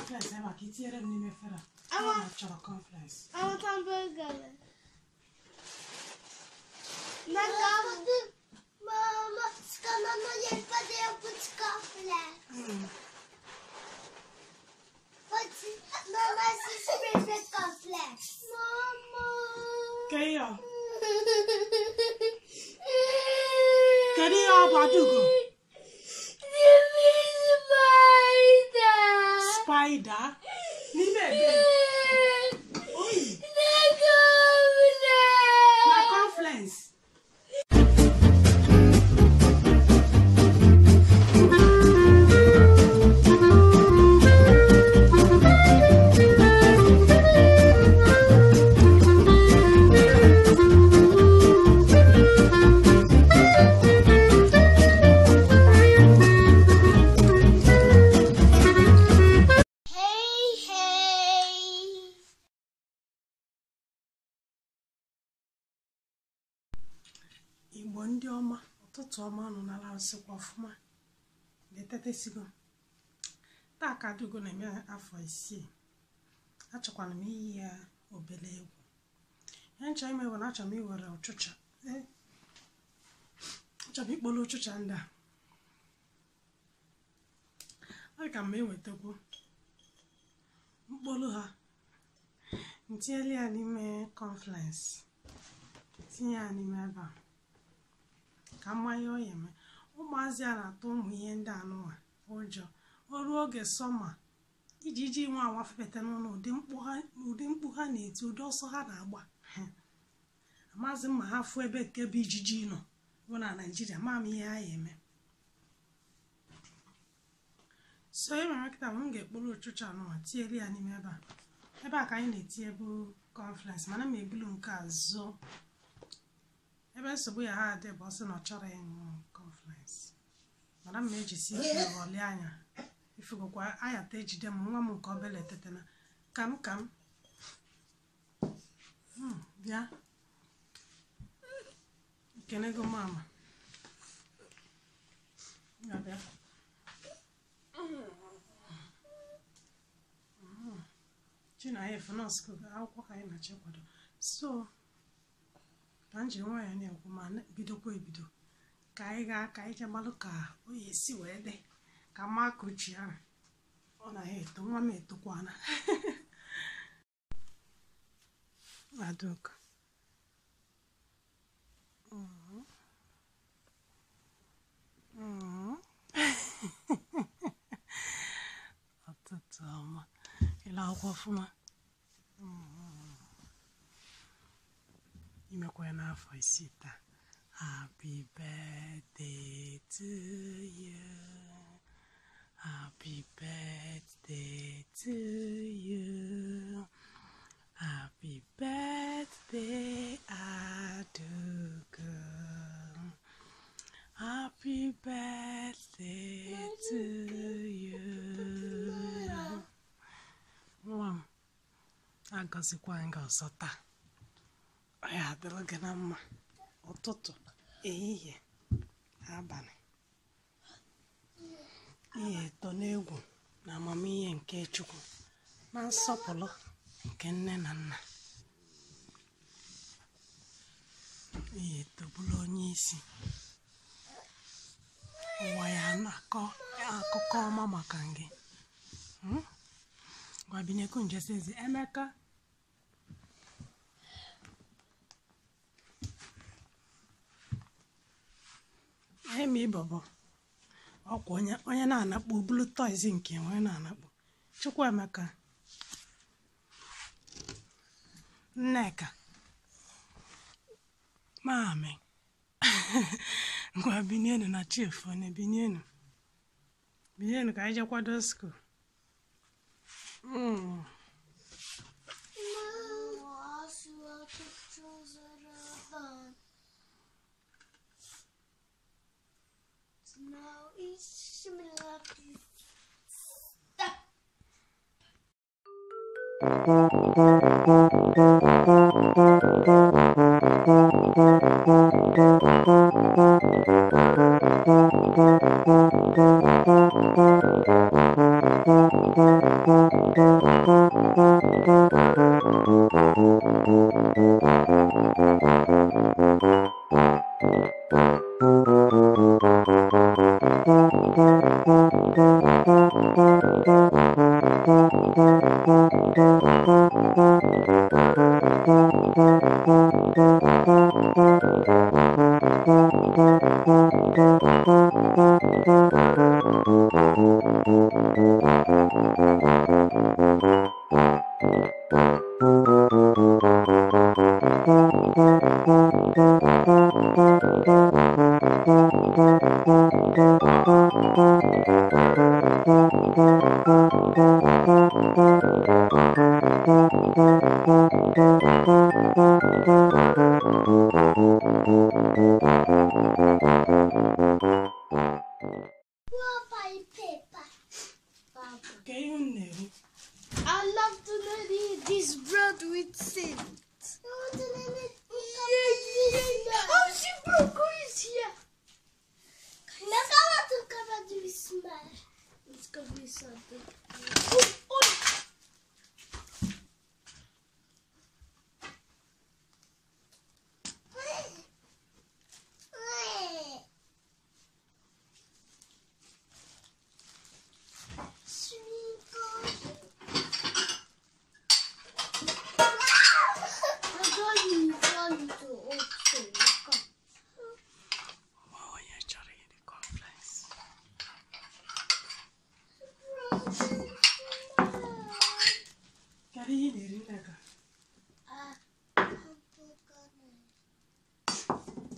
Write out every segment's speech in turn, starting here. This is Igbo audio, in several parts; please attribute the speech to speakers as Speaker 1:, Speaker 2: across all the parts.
Speaker 1: Cornflakes ebe a ka itinyere m n'ime efere a. Mama chọrọ cornflakes.
Speaker 2: I want hamburger. Mamma, ska mamma hjälpa dig att putsa cornflakes?
Speaker 1: Mm.
Speaker 2: Mamma, spread cornflakes. Mamma.
Speaker 1: Kedu Kedu ihe ọ bụ, Adaugo? Spider. N'ime ebe? Oyi. Na cornflakes. Igbo ndị ọma, ụtụtụ ọma nọ n'ala ọsịkwa ọfụma na-etetesigo. Taa ka Adaugo na-eme afọ 6. Achọkwana m iyi ya obele egwu. Ihe nchọ ime bụ na achọrọ m iwere ụchụcha. Achọrọ m ikpolu ụchụcha ndị a. Ọ dị ka m ewetakwu mkpolu ha, ntinyelu ya n'ime cornflakes, tinye ya n'ime ebe a ka mmanya ọ ya eme. Ụmụazị a na-atụ ụmụ ihe ndị anụnwa ụjọ. O ruo oge sọma, iji nwa anwa fepete n'ụlọ, ụdị mkpu ha na-eti, ụdị ọsọ ha na-agba. Amaghịzị m ma ha fụ ebe nke bụ ijiji nọ bụ na Naịjirịa, ma m ihe ha ya eme. So e mere kịta m ga-ekporo ụchụcha anụnwa tinyere ya n'ime ebe a. Ebe a ka anyị na-etinye bụ cornflakes, mana m ebulu nke a zoo. Ebe nsogbu ya ha adị bụ ọsị na ọ chọrọ ịṅụ cornflakes, mana m ejisi ike ghọlie anya. Ifugokwa ayata ejide m nwa m nke obele etetena. Kam kam bịa kenego mama ya bịa. Chinaya efu nọọsụ akwụkwọ ka anyị na-achọ ịkwado. So ka m jiri nwayọọ na-ekwu ma bidokwa ebido ka anyị gaa ka anyị jee gbalụ ka o ya esi wee dị ka mma ka uche ahụ ọ na-eto nwa m etokwana. Adaugo. Ụtụtụ ọma. Ịla akwụkwọ ọfụma. Imekwa ya n'afọ 6 taa. Happy birthday to you. Happy birthday to you. Happy birthday, Adaugo. Happy birthday to you. Nwa m, agọzikwa gị ọzọ taa. Ọ ya adịrị gị na mma ụtụtụ, ehihie, abalị. Ihe eto n'egwu na amamihe nke Chukwu na nsọpụrụ nke nne na nna. Ihe eto bụrụ onye isi. Ụwa ya na-akọ akụkọ ọma maka gị. Gwa binyeku njesezi Emeka. Emi bọbọ ọkwa onye na-anakpu bulu toys nke onye na-anakpu. Chukwuemeka, Nneka, Mami. Ngwa binienu na chief onye binienu. Binienu ka anyị jee kwado school.
Speaker 2: Thank you. want to eat this bread with salt. I want to eat. Yeah. Oh, super is here. Nu ska vi sätta. Oj, oj.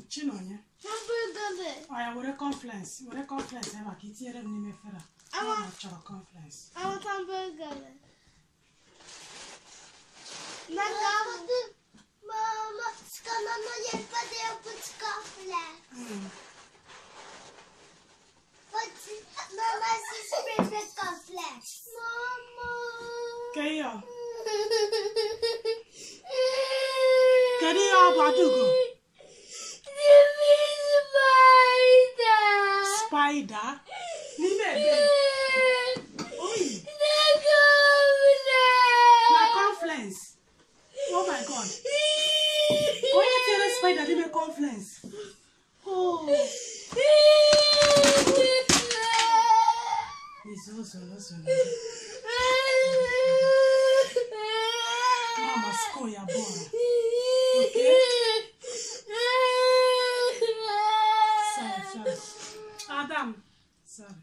Speaker 1: Chinonye. Oya, were cornflakes. Were cornflakes ebe a ka itinyere m n'ime efere a. Mama chọrọ cornflakes.
Speaker 2: I want hamburger. Mamma, ska mamma hjälpa dig att putta cornflakes?
Speaker 1: Mm.
Speaker 2: Mamma ska cornflakes. Mamma.
Speaker 1: Kedu Kedu ihe ọ bụ Adaugo? Spider. N'ime ebe. Oyi. Na cornflakes. Oh my God. Onye tinyere spider n'ime cornflakes? Oh. Izo. Mama score ya bora. Okay? Sorry. Adam. Sorry.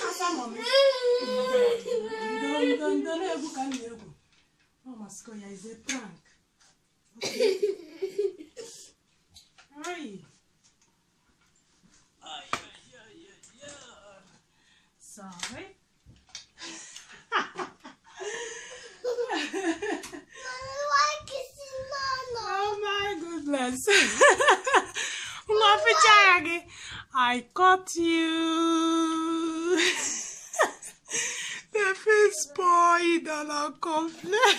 Speaker 1: Asa mommy. Don egwu ka m na-egwu. Mama score ya is a prank. Okay. Ay. Ay. Sorry. Oh my goodness. I caught you. The face spoiled and I complain.